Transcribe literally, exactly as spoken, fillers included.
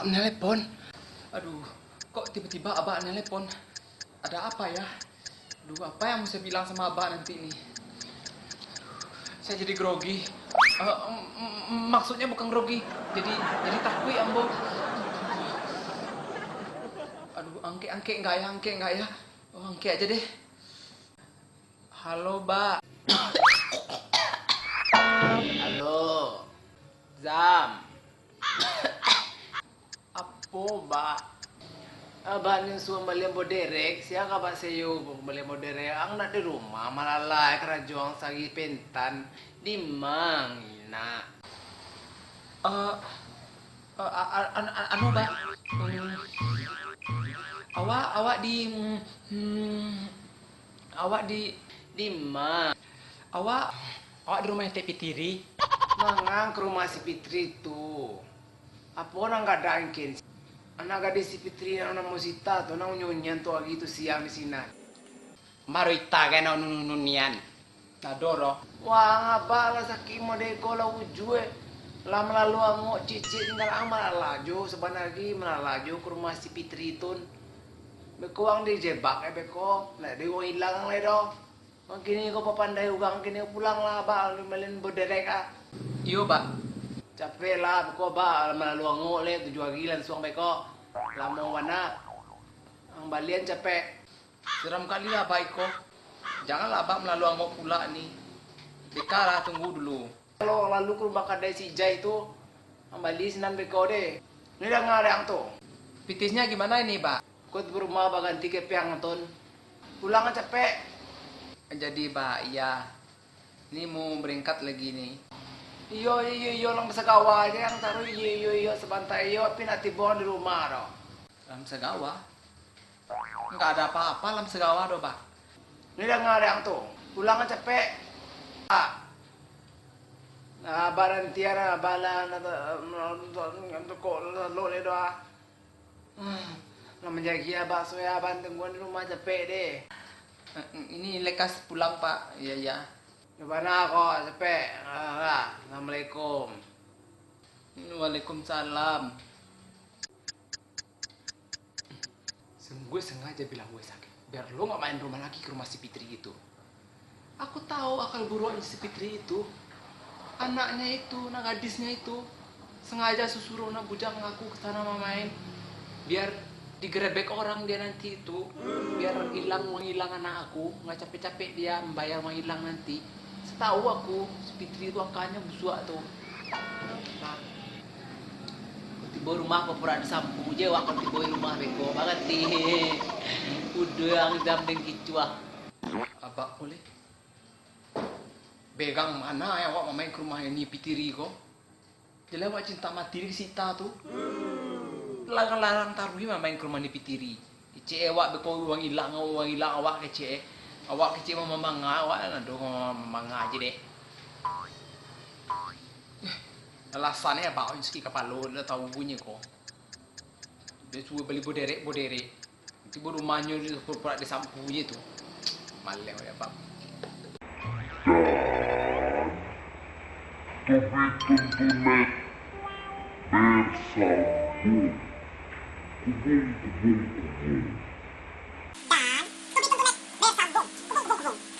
Nelepon. Aduh, kok tiba-tiba abah nelepon? Ada apa ya? Aduh, apa yang mau saya bilang sama abah nanti nih? Saya jadi grogi. Eh, em, em, em, maksudnya bukan grogi. Jadi, jadi takuik ambo. Aduh, angkek, angkek enggak ya, angkek enggak ya? Oh, angkek aja deh. Halo, Bak. Halo. Zam. Apo, Bak? Abak ni suruah balian boderek, sia ka Bak seyo balian boderek? Ang nak di rumah, malalai karajo ang sari pentan, di mang nak? Eh, eh, a-, a-, an-, an-, anu, Bak. Hmm. Awak, awak di, hmm, hmm, awak di, di ma? Awak, awak di rumah Tek Pitiri? Mangang ka rumah si Pitiri tu. Apo nan gadang kin? Anak gadih si Pitiri nan namo Sita tu, nan unyu-unyuan tu ari tu siang di sinan. Maro ita kan nak nunu-nunu nian. Nado doh. Wah, abak lah sakik modeko lah ujue. Lah malalu angok cicik tinggal ang malalajo, sabanari malalajo ka rumah si Pitiri tun. Beko ang dijebak, eh, beko. Lah di wong ilang lai doh. Kini ko papandai urang, kini pulang lah, Bak, malian boderek ah. Iyo, Bak. Capek lah, beko, Bak, malalu angok leh, tujuah ari lansuang beko. Lamo bana. Ang balian capek. Seram kali lah, Bak, iko. Janganlah Abak malalu angok pulak ni. Beka lah, tunggu dulu. Kalau lalu ka rumah kadai si Ijai tu, ang bali sinan beko deh. Ni danga dek ang tu. Pitisnya gimana ini, Bak? Kot rumah baganti kepeang tun. Pulang capek. Jadi, Bak, iya. Ni mau berangkat lagi ni. Iyo, iyo, iyo, lang basagawa aja yang taruh, iyo, iyo, iyo, sabanta, iyo, tapi nak tibo di rumah doh. Lam sagawa? Nggak ada apa-apa lam sagawa doh, Bak. Ni danga dek ang tu. Pulang capek. Ah. Nah, barantian lah, balan, kok lo le doh, ah. Ah, lah manjagi abak suwe, abak tungguan di rumah capek deh. Eh, ini lekas pulang, Pak. Iya, iya. Di mana kok capek? Ah, lah. Assalamualaikum. Waalaikumsalam. Sungguah sengaja bilang gue sakit, biar lo nggak main rumah lagi ke rumah si Fitri itu. Aku tahu akal buruknya si Fitri itu. Anaknya itu, nak gadisnya itu, sengaja susuruh nak bujang aku ke sana mamain, biar digerebek orang dia nanti itu, biar hilang uang hilang anak aku, nggak capek-capek dia membayar uang hilang nanti. Setahu aku, si Fitri itu akalnya busuak tu. Nah, aku tibo rumah, pura-pura disampu je awak, kalau tibo rumah beko, barati. Udah ang jam deng kicuah. Abak boleh. Begang mana yang awak mamain ke rumah ni Pitiri ko? Jaleh awak cinta mati di Sita tu. Larang-larang taruih mamain ke rumah ni Pitiri. Kecek awak beko uang ilang, uang ilang awak kecek. Awak kecek mamanga, awak nado mamanga aja deh. Alasannyo abak sakik kapalo, dah tahu bunyi ko. Dia suruh beli boderek-boderek. Tibo rumahnyo di pura-pura disampu je tu. Maleh wak abak. Dan Tobi Tuntunek bersambung. Kubung, kubung, kubung. Dan Tobi Tuntunek bersambung. Kubung, kubung, kubung.